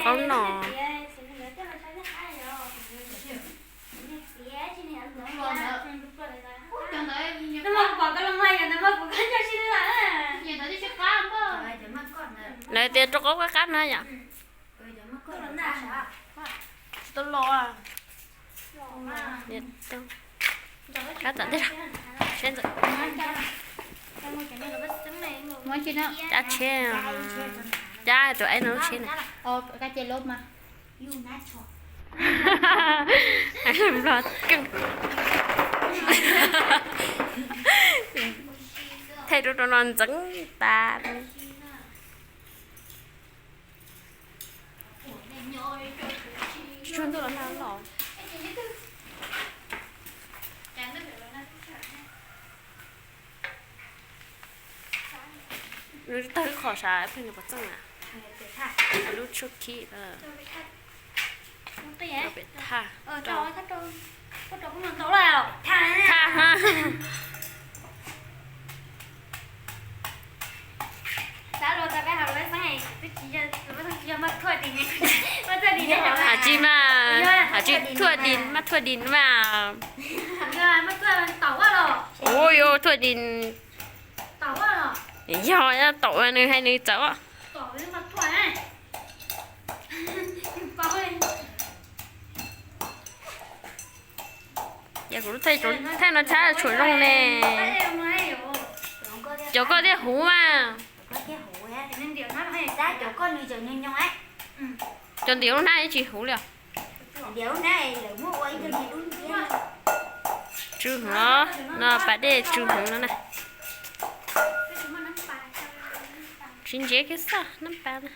Aub no. Lawv tias rau qaub qab qab na yom. Cab tom ntej, cab tsheb, cab tus aib no lub tsheb na. Nplog keej. Thaij rau rau no ntxeev tas. Tsuag ntuj los nag los. Lub tawg lub qhov sav pheej nws pov txeej na. Lub tshuaj khib pem thaj. Thaj. Has tsis mas, has tsis thuaj dis mas thuaj dis mas. Ua yuav thuaj dis. Yog, yog tom nws hais nws txawv. Yog kuv lub thaij no tshab tshuam zoo ne. Cov koj thiaj huv mas. Cov ntim lub hnab tsis huv li os. Tsw heev os, no pas dej tsw heev no na. Tsis ntsev kiag xwb, nab pas na.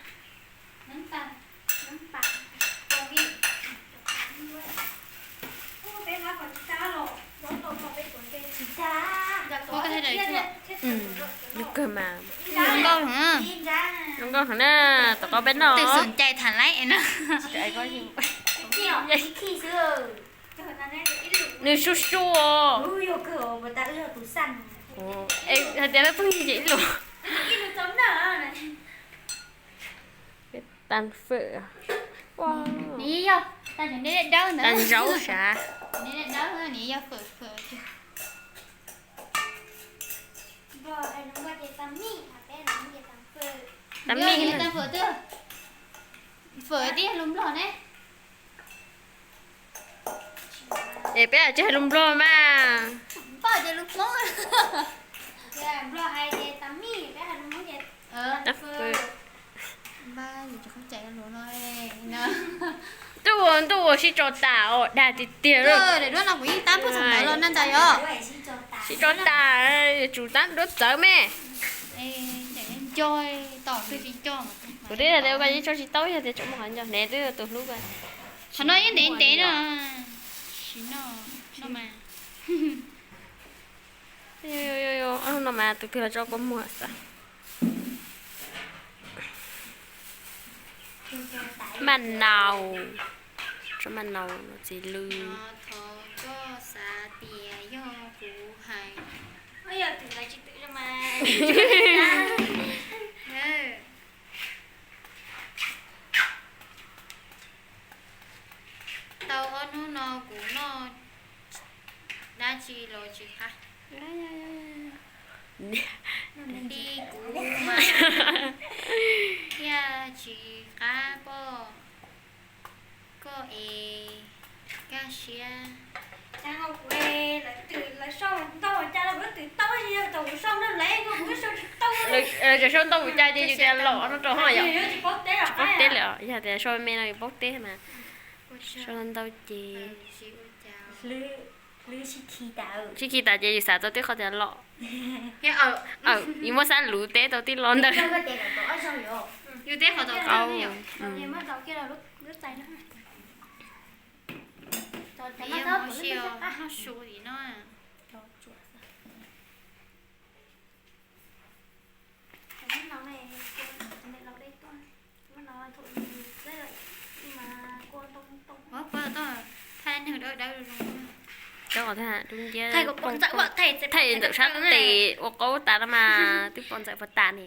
Zoo nkauj heev na, tom qab peb noj. Nws su su os. Hais tias pheej yim ib lus. Peb tas fawm, tas zaub sav. Tas mij. Fawm tiag lus Nplog ne. Es peb tsis hais lus Nplog mas. Npaj ces lus Hmoob. Ntuj, ntuj ua sib tso tas os, dag tiag tiag. Sib tso tas, yuav tsum tab duab txawv me. Kuv twb hais tias koj yeej tso tsis tau, yog tias tseem muaj qhov nco ne, twb tus hlub ko. Qhov no yeej ntev ntev no. Sim no, no mas. Ob hnub no mas tus twg los tso kua muag xwb. Maj nau, tso maj nau no txiv lw. Thov koj xav tias yog kuv hais. Tau ob hnub no kuv noj dab tsi los tsis qab li kuv mas thiaj tsis qab pom koj es kaj siab. Lawv sau ntau mus cas ces yus tias los no rau ho yom. Tsis paub teb lawm, yog tias sau me me no yus paub teb mas. Sau ntau ces sib khi tas ces yus xav tau tib qho tias los. Yus muab xab luv teb tau tib lo ntawd. Yus teb qhov tom qab. Noj su li no. Thaij neeg dawb dawb zoo. Thaij ntxawm sab tes ua qaub tas no mas twb pom ntxawm puas tas ne.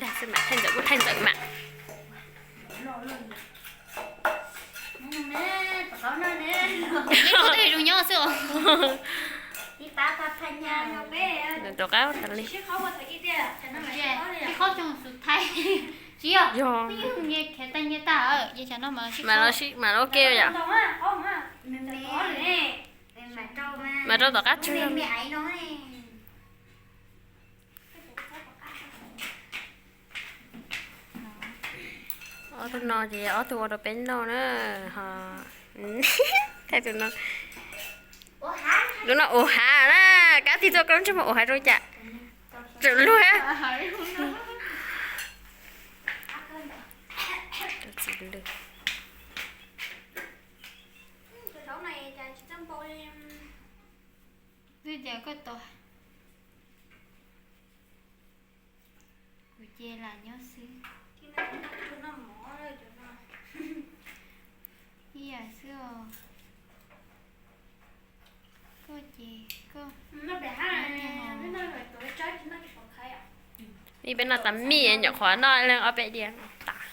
Dag xwb mas thaij ntxawm kuj thaij ntxawm mas. Tus rov qab tas li. Yog, mam los ua ke yom. Mas rau tom qab tseg. Ob tug no ces ob tug ua rau peb noj na, ho thaij tus no. Tus no ua hav na, kab tig tuaj koj lub ntsej muag ua hav zoo cas. Tseem luag. Twb tias koj tau, kuv ces lam nyob xwb. Ib yam xwb os. Koj ces koj. Ib peb noj tas mij nyuam qhuav noj leej ob peb diav tas.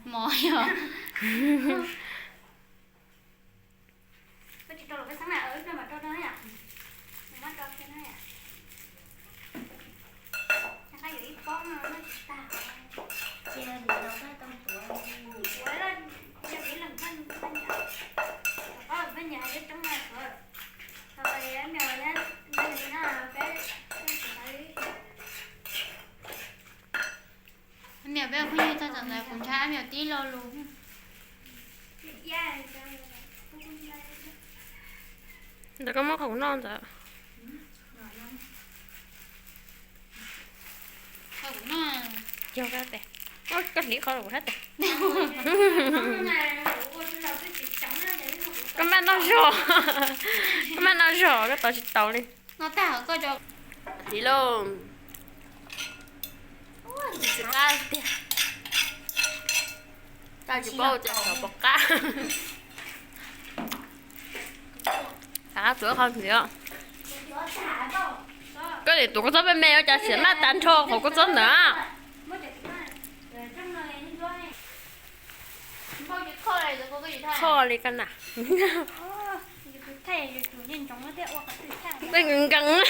Mov yog. Ab Mias, peb phooj ywg txog txawm ntawd kuv ntshai Ab Mias tib lo lus. Ntawd koj muab qhov kuv noj ntawd. Yog koj tes, koj hliv qhov kuv hab tes. Koj maj noj zog, koj maj noj zog koj tau tsis tau li. Hliv lauj. Tsis qab tiag. Tsis paub tias xyov puas qab. Qab tuav qhov ntxiv. Koj niam tuav kua txob me me ua cas siav maj tag nrho qhov kua txob ntawd. Kho li koj na. Nkees nkees.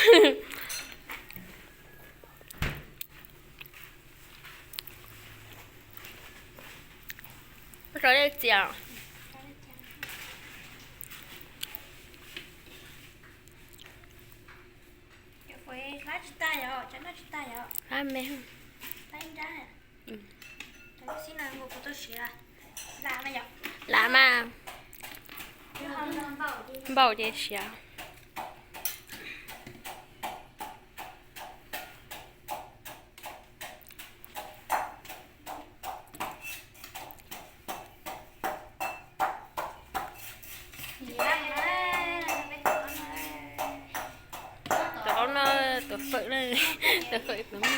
Koj tso dej txias. Lam me. Lam mas. Npaum ces siav. Tus qaub no, tus fawm na, tus fawm tus me.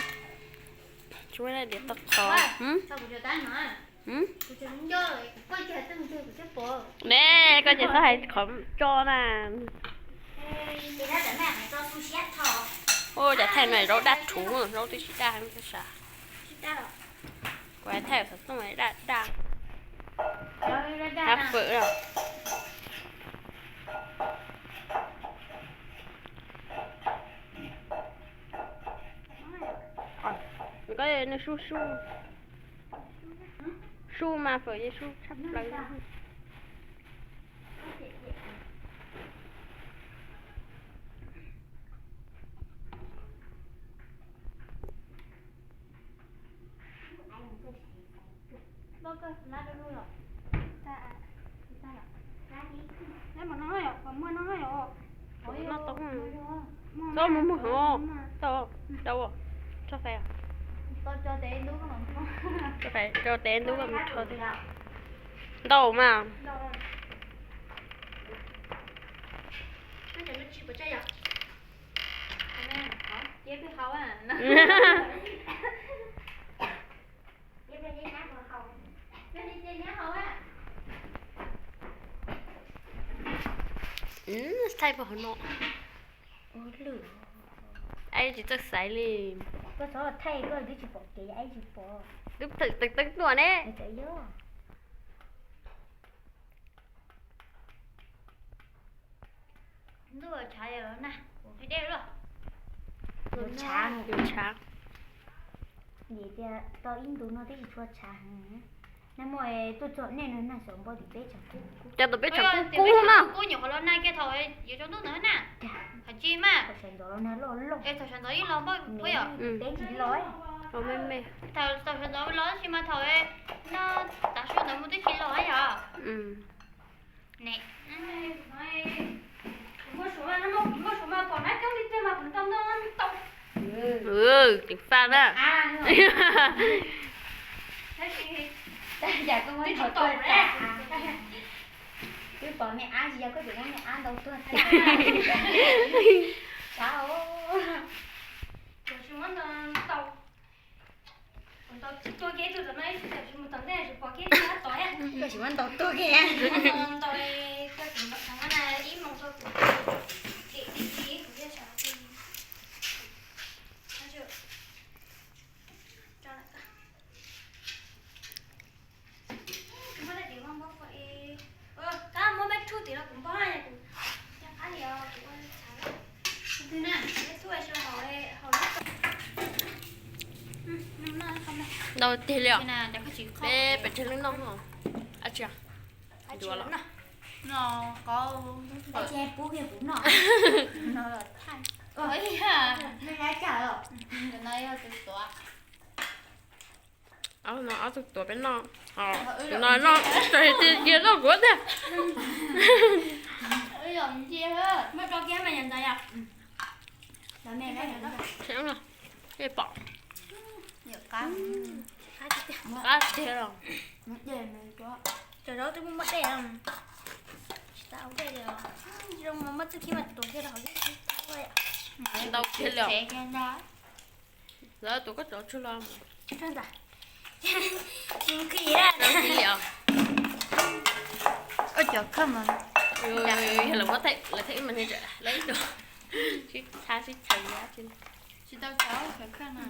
Tsuas diav tau qhov. Ne, koj ces txhob hais qhov tso na. Ua cas thaij no zaub daj rhuv, zaub twb tsis daj thiab sav. Kuv hais thaij xov tooj daj daj. Hab fawm. Koj nws sub sub, sub mas fawm yeej sub tshaj plaws. Tau, tau, tau, tso fais, tso fais, tso tes ntub, ntau mas. Thaij pom hauv no. Ab, tsis txawj xaiv li. Koj txhob thaij, koj twb tsis pom kev, ab tsis pom. Twb teeb tuaj ne. Yog. Ntuj, tshav los nag, kuv qhib dej luaj. Tshav, tshav. Vim tias tau ib ntus no twb tsis tshua tshav heev. Nag hmo tuaj txog nej no nag xyov npau tim peb tshav kub kub. Cas tom peb tshav kub kub no. Kub nyuam qhuav los nag kiag thaum yuav tsaus ntuj ntawd na. Hais tsis mas. Thaum sawv ntxov los nag loj loj. Es thaum sawv ntxov yeej los npau kub yom. Peb tsis los. Thaum sawv ntxov los tab sis mas thaum no tav su ntawd mus twb tsis los yom. Ne, kuv muaj suav mas, kuv muaj suav mas pom nab coob li tiag mas kuv ntaus ntaus ntaus. Ceev faj na. Twb pom me ab tsis yog koj tseem muab me ab ntaus tuag tiag. Sav os. Kuv tsis muab ntaus ntaus. Kuv ntaus tuag kiag ib tug tom no ib tug tsis mus tom ntej tsis pom kiag ib tug tom. Koj tsis muab ntaus tuag kiag. Ntaus li koj tseem ntaus tag na ib moos tau kuv them li li kuv thiaj sav li. Kab muab peb tshub tim los kuv npog kuv, kuv ua txhav. Ntau tiag li os. Peb pes tsawg leej noj no? Ab tsi, duav los. Ob tug tuav peb noj, tus no noj tag cia noj kuv tiag. Qab tiag los. Cov zaub twb muaj muaj dej, tsis tas ua dej li os. Zoo mas muaj txuj khib mas tuav kiag rau hauv lub ntau kiag li os. Lawv tuav koj cov tsuag los. Ua cov khawj mas, yog lawv muab thaij, lawv thaij ib mas ni lawv ib tug sib tshab sib chaws li. Tsis tau cov cov khawj na.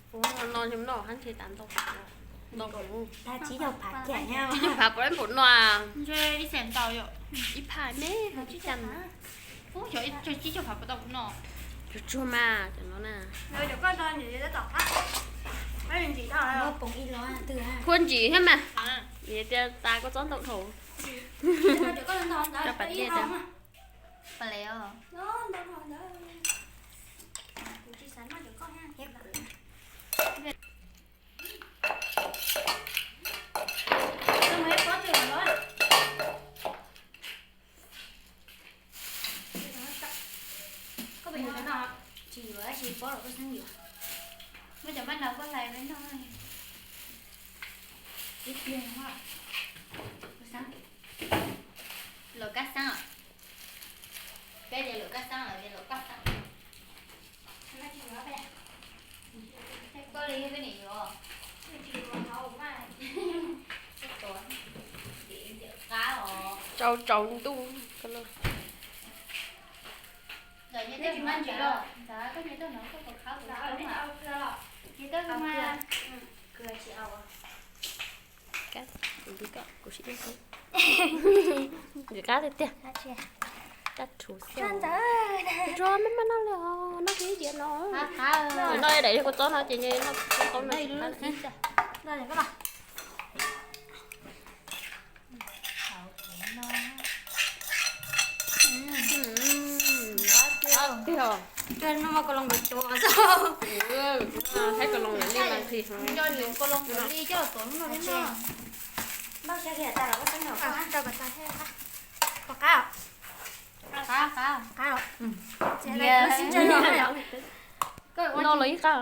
Kuv no no noj hab ntshe tas ntau, ntau, tsib caug phav puas ib npaum no. Ib phaj me tsib caug, tsib caug phav puas tau kuv no. Tsuag tsuag mas cov no na. Phua ntsim thiab mas. Tias tas koj txob ntau dhau. Cov pas dej tas. Pas les os. Tsis yuav, tsis pob los koj xeeb yuav. Muab cov maj nau koj hlais peb noj. Luam kab xeeb os. Peb tias luam kab xeeb, lawv tias luam kab xeeb. Koj li peb niam yuav. Tsau tsaus ntuj. Nws qab tiag tiag. Kab rhuv xwb. Tsuag me maj noj li os, noj kiag ib diav no. Noj daim yog kua txob no ces noj kua txob no. Qab tiag. Saib koj loo li mas nqhis heev. Npaj siab li tas los koj xeeb no. Qab, qab, qab. No los ib qab.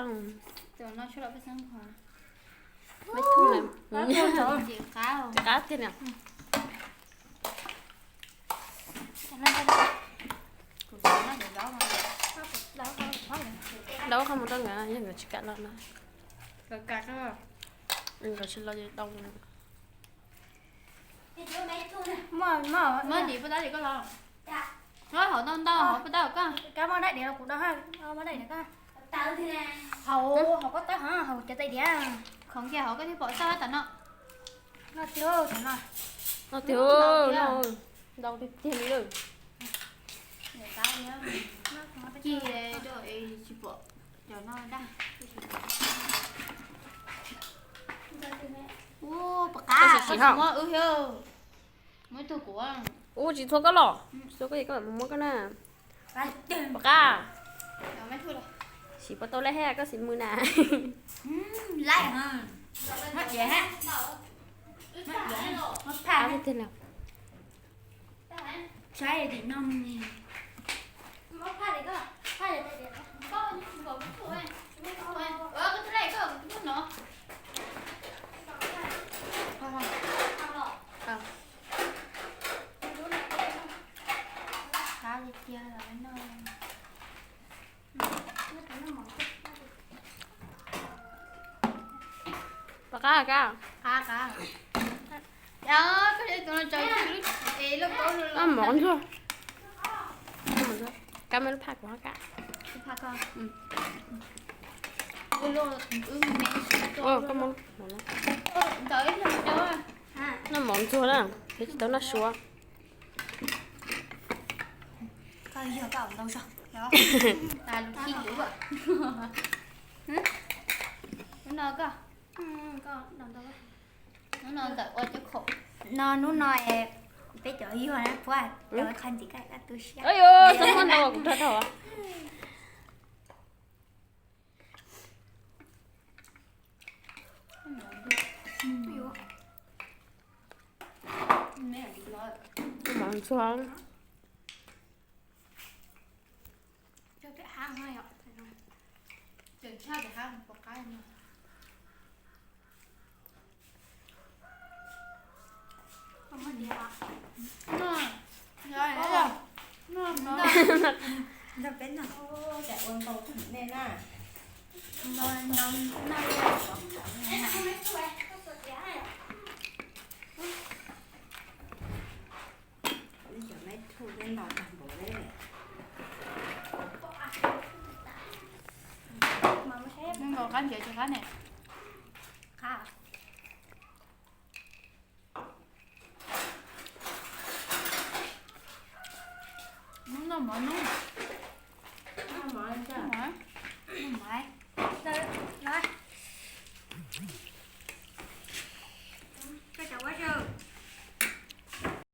Qab tiag na. Dau qhov mus rau nkawd, yog nkawd tsis kam los no. Nkawd tsis los ces dau. Muab ntim puas tab li koj los. Hauv ntau ntau hauv puas tab koj. Kab muab daim diav los kuv dau ha, muab daim diav koj. Hauv, hauv koj tab hov, hauv cov tais diav. Thaum nkiag hauv koj thiaj pom txaj tam no. No tiag, no tiag, ntau tiag tiag li lawm. Ci rau es tsis pom cov no daj. Ua, pom qab, koj tsis muab wb thiab. Muab ib tug kuv. Ua tsis txhua koj los, txhua koj es koj mam muab koj na. Pom qab. Siv puas tau laib thiab koj siv mws na. Laib, muab phaj. Saib tim no. Qab li cia los no. Pom qab, kab. Kab, kab. Mov ntxuag. Kab, muab lub phaj kuv kab. Koj muab, noj mov ntxuag na, thiab tsis tau noj suav. No hnub no peb cov yog na puab, qhov ntxiv koj tu siab. Txhob muab ntau kuv rog rau. Mov ntxuag. Nkaus qab ntsia tsis qab ne. Noj mov nub. Noj mov.